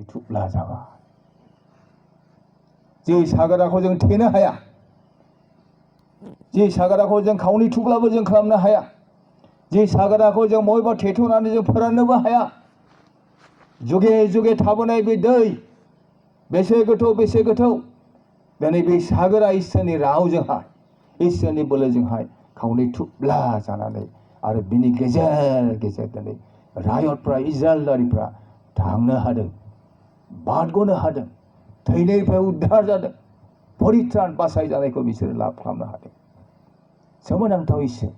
खावनै थुब्ला जाबाय जे सागोराखौ जों थेनो हाया जे सागोराखौ जों खावनै थुब्लाबो जों खालामनो हाया जे सागोराखौ जों बबेबा थेथ'नानै जों फोराननोबो हाया जुगे जुगे थाबोनाय बे दै बेसे गोथौ दिनै बे सागोरा इसोरनि रावजोंहाय इसोरनि बोलोजोंहाय खावनै थुब्ला जानानै आरो बिनि गेजेर गेजेर दिनै रायतफ्रा इजराइलारिफ्रा थांनो हादों बारग'नो हादों थैनायनिफ्राय उद्धार जादों परित्रान बासाय जानायखौ बिसोरो लाभ खालामनो हादों सोमोनांथाव इसोर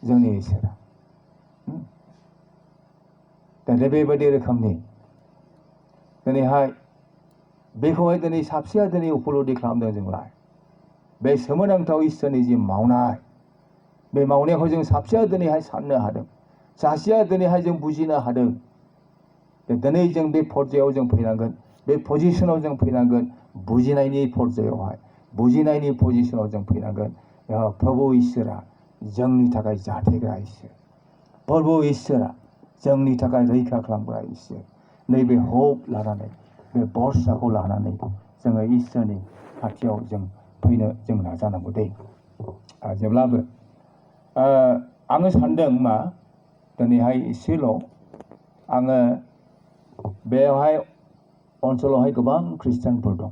जोंनि इसोरा दा बेबायदि रोखोमनि दिनैहाय बेखौहाय दिनै साबसेया दिनै उपलब्धि खालामदों जोंलाय बे सोमोनांथाव इसोरनि जि मावनाय बे मावनायखौ जों साबसेया दिनैहाय साननो हादों सासेया दिनैहाय जों बुजिनो हादों दिनै जों बे पर्यायाव जों फैनांगोन बे पजिशनाव जों फैनांगोन बुजिनायनि पर्यायावहाय बुजिनायनि पजिशनाव जों फैनांगोन प्रभु इसोरा जोंनि थाखाय जाथायग्रा इसोर प्रभु इसोरा जोंनि थाखाय रैखा खालामग्रा इसोर नैबे हप लानानै बे बर्साखौ लानानै जोङो इसोरनि खाथियाव जों फैनो जों नाजानांगौ दे जेब्लाबो आङो सानदों मा दिनैहाय एसेल' आङो बेवहाय ओनसोलावहाय गोबां ख्रिस्टानफोर दं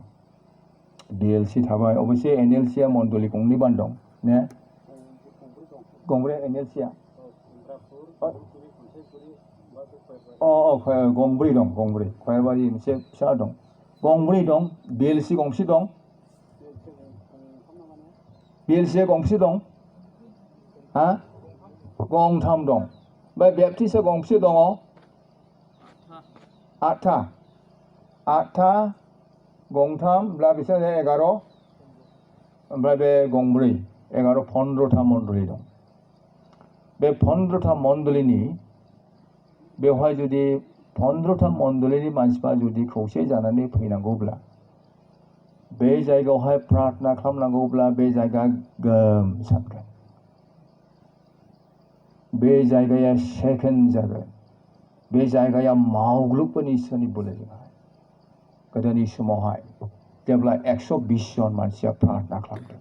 DLC थाबाय अबयसे NLCआ मण्डलि गंनैबान दं ने गंब्रै NLCआ गंब्रै दं गंब्रै खयाबारि मोनसे फिसा दं गंब्रै दं BLC गंसे दं BLCआ गंसे दं हा गंथाम दं ओमफ्राय बेप्टिस्टआ गंसे दङ आठथा गंथाम बिसोर 11 ओमफ्राय बे गंब्रै 11 15था मण्डलि दं बे 15था मण्डलिनि बेवहाय जुदि 15था मण्डलिनि मानसिफ्रा जुदि खौसे जानानै फैनांगौब्ला बे जायगायावहाय प्रार्थना खालामनांगौब्ला बे जायगा गोमसारगोन बे जायगाया सेकेन्ड जागोन बे जायगाया मावग्लुबगोन इसोरनि बोलोजोंहाय गोदोनि समावहाय जेब्ला 120 जन मानसिया प्रार्थना खालामदों